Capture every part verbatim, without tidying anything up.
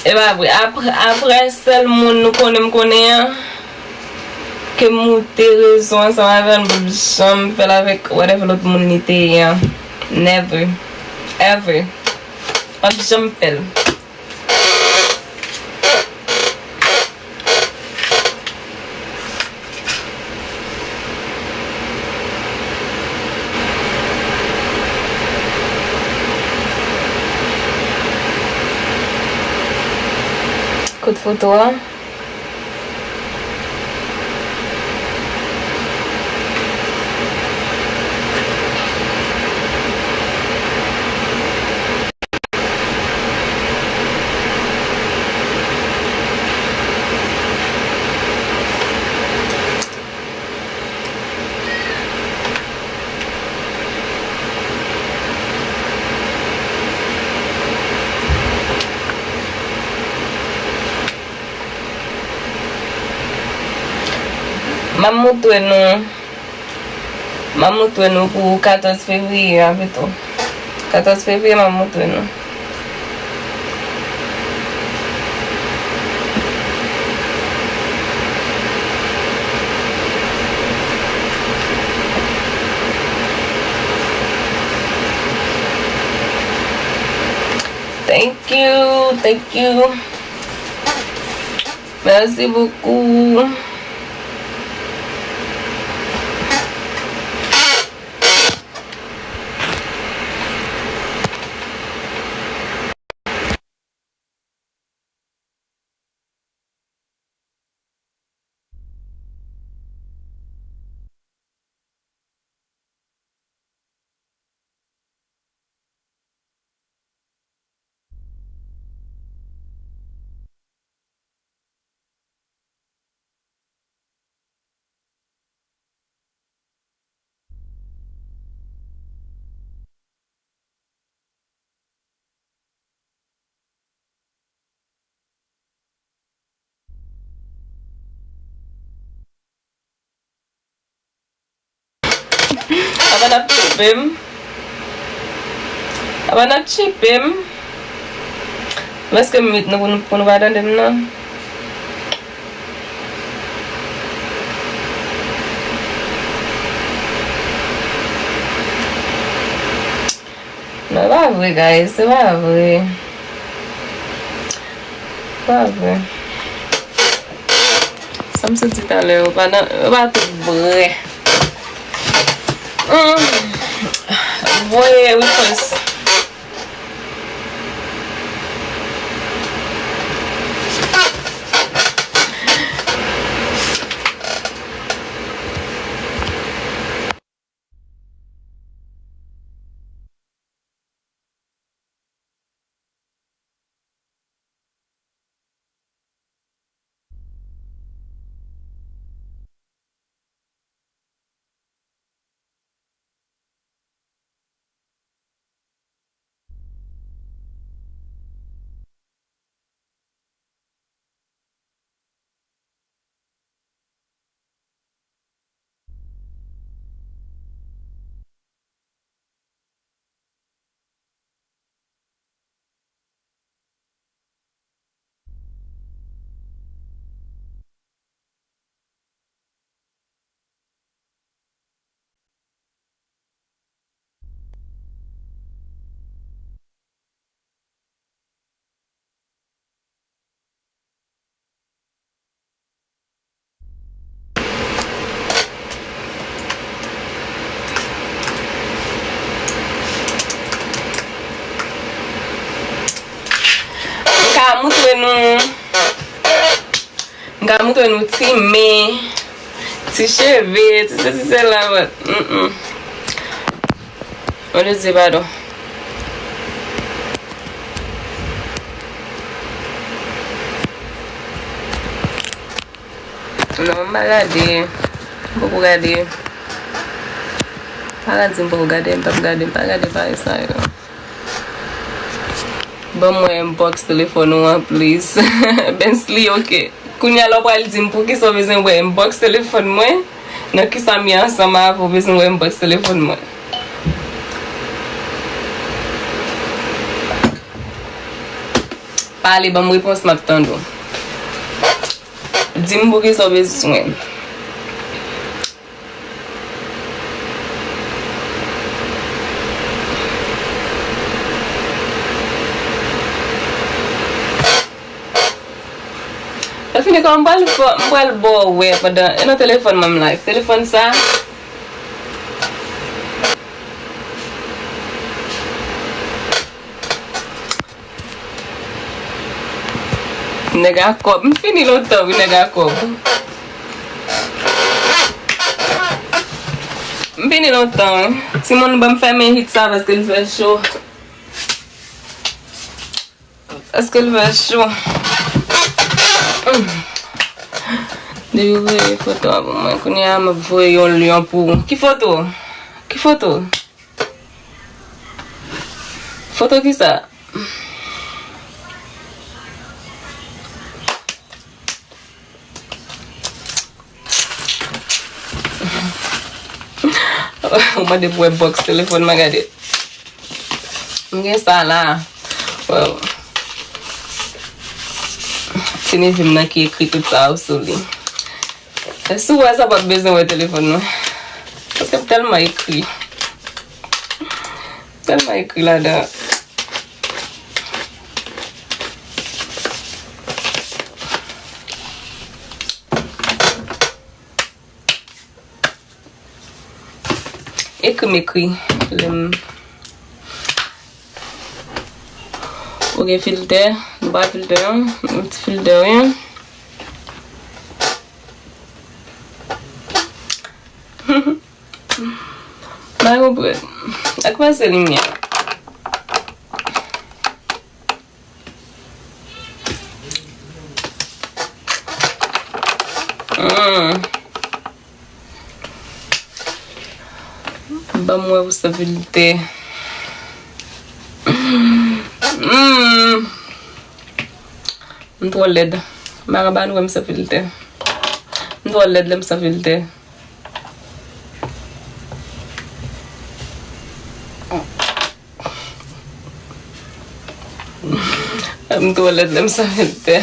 E pa vre. Apre, apre sèl moun nou konnen m konnen an, ke m moute rezo ansanm avè l, m p ap janm fè l avèk whatever lòt moun li te ye an. Never. Ever. M p ap janm fè l. Kot foto a? M ap montre nou. M ap montre nou pou katòz fevriye a pito. Katòz fevriye, m ap montre nou. Thank you, thank you. Merci beaucoup. Apa n ap tchipe m? Apa n ap tchipe m? Èske m met nou pou nou, pou nou pa tande m nan? Non, e pa vre, guys, se pa vre. Se pa vre. Sa m sot di talè, yo pa nan, yo pa tout vre. Hmm. Voye request. M ka montre nou. M ka montre nou ti men, ti cheve, ti sesi, ti sela, but, mm, mm. Mwen te di padon. Non, m pa gade. M poko gade. Pa ka di m poko gade, m p ap gade, m pa gade bagay sa yo. Ban mwen inbox telefòn ou an, please. Bensley, ok. Kounye a la w pral di m poukisa w bezwen wè inbox telefòn mwen? Nan kisa m ye ansanm avè w bezwen wè inbox telefòn mwen? Pale, ban m repons, m ap tande w. Di m pou ki sa w bezwen. Lè fini, kòman m pral fè, m pral ba w wè pandan, e nan telefòn mwen m live. Telefòn sa. Nèg a kòb. M fini lontan, wi, nèg a kòb. M fini lontan, wi. Timoun, ban m fèmen hit sa paske l fè cho. Paske l fè cho. Depi w voye foto a pou mwen, kounye a m ap voye yon lyon pou ou. Ki foto? Ki foto? Foto kisa? Ou mande pou wè box telefòn mwen, gade. M gen sa la. Wow. Ti neve m nan ki ekri tout sa sou li. Si w wè sa, w p ap bezwen wè telefòn mwen. Paske m tèlman ekri. Tèlman ekri ladan. Ekri m ekri. Lè m Ou gen filtè? Nou pa filtè, non? Nou ti filtè, wi. M pa konprann. Sa k pase limyè? Hmm. Ban m wè pou sa filtè. Hmm. M twò lèd. M pa ka ba nou wè m san filtè. M twò lèd lè m san filtè. M twò lèd lè m san filtè.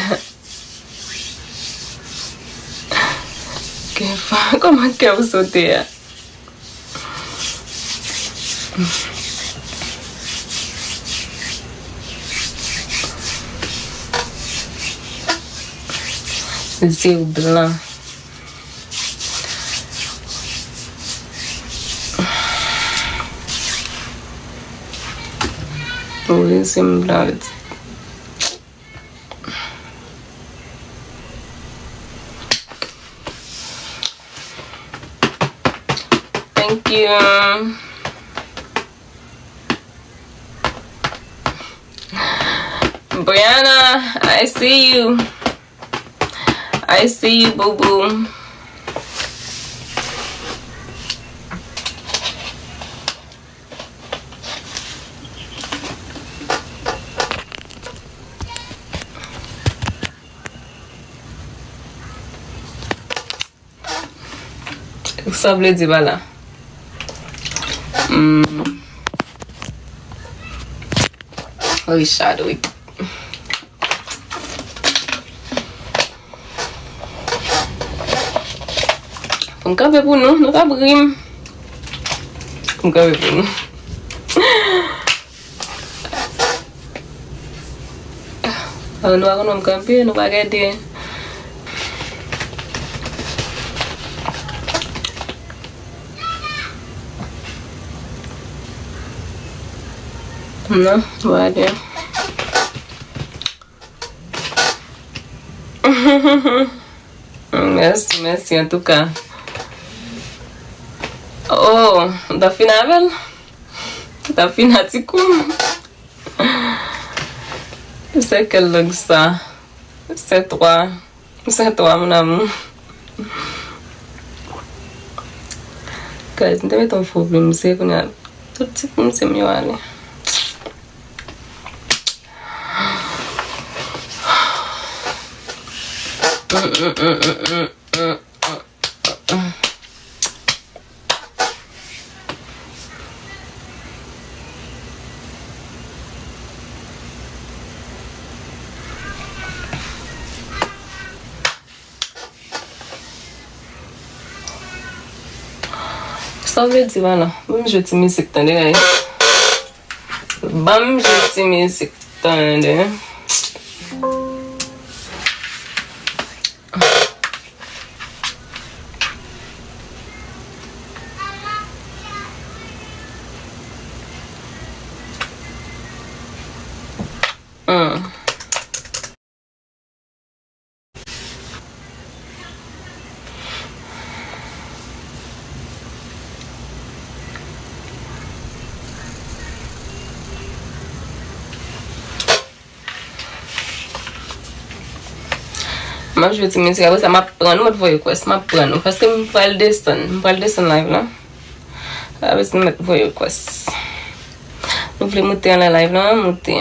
Kè fa, kòman kè w sote a? Zye w blan. Wi, zye m blan, vle di. Thank you. Brianna, I see you. I see you, boo boo. Sa vle di pa la. Hmm. Richard, wi. Pou m kanpe pou nou, nou t ap ri m. Pou m kanpe pou nou. Ah, nou pa konn wè m kanpe, nou pa gade. Non, nou pa gade. Mèsi, mèsi, antouka. Oh, m t ap fin avè l. M t ap fin a ti kou. Se kèl lang sa? Se twa. Se twa, mon amour. Guys, m te mete yon fo plim, se kounye a tout ti plim se m yo ale. Sa w vle di, Vala? Ban m jwe ti mizik tande, guys. Ban m jwe ti mizik tande. Hmm. M ap jwe ti mizik, apre sa m ap pran nou, m ap voye request, m ap pran nou. Paske m pral desann, m pral desann live la. Apre sa m ap voye request. Nou vle moute anlè live la, moute.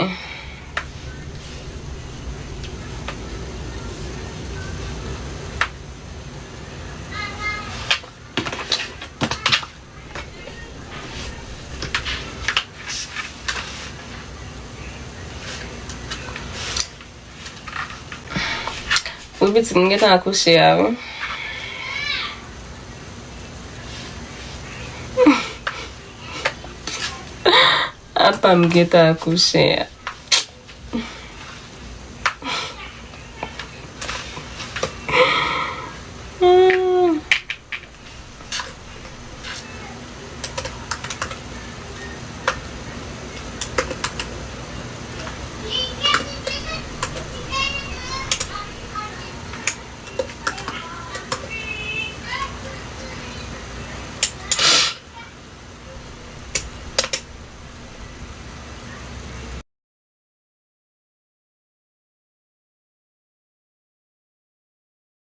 Wi, pitit, m gentan akouche a, wi. Apa m gentan akouche a.